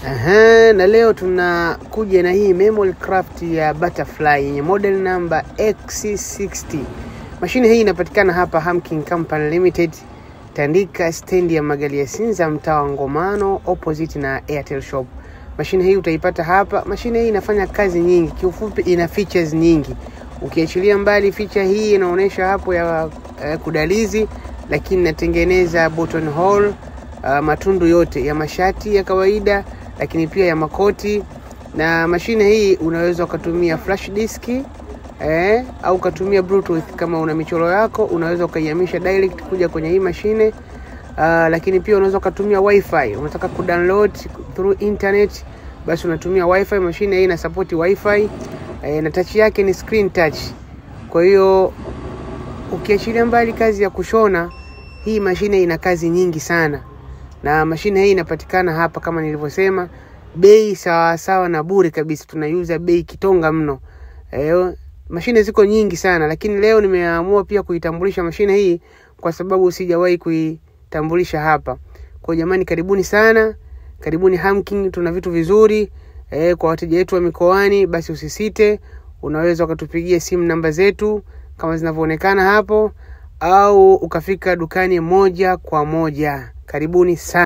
Aha, na leo tunakuja na hii Memory Craft ya Butterfly yenye model number X60. Mashine hii inapatikana hapa Hamking Company Limited, Tandika, stendi ya magari ya Sinza, mtaa wa Ngomano, opposite na Airtel Shop. Mashine hii utaipata hapa. Mashine hii inafanya kazi nyingi, kiufupi ina features nyingi. Ukiachilia mbali feature hii inaonyesha hapo ya kudalizi, lakini inatengeneza button hole, matundu yote ya mashati ya kawaida, lakini pia ya makoti. Na mashine hii unaweza ukatumia flash disk au ukatumia bluetooth. Kama una michoro yako unaweza ukaihamisha direct kuja kwenye hii mashine. Lakini pia unaweza ukatumia wifi. Unataka kudownload through internet, basi unatumia wifi. Mashine hii ina support wifi na touch yake ni screen touch. Kwa hiyo ukiachilia mbali kazi ya kushona, hii mashine ina kazi nyingi sana. Na mashine hii inapatikana hapa kama nilivyosema, bei sawa sawa na bure kabisa. Tunaiuza bei kitonga mno. Mashine ziko nyingi sana, lakini leo nimeamua pia kuitambulisha mashine hii kwa sababu sijawahi kuitambulisha hapa. Kwa jamani, karibuni sana, karibuni Hamking, tuna vitu vizuri. Kwa wateja wetu wa mikoani, basi usisite, unaweza ukatupigia simu namba zetu kama zinavyoonekana hapo, au ukafika dukani moja kwa moja. Karibuni sana.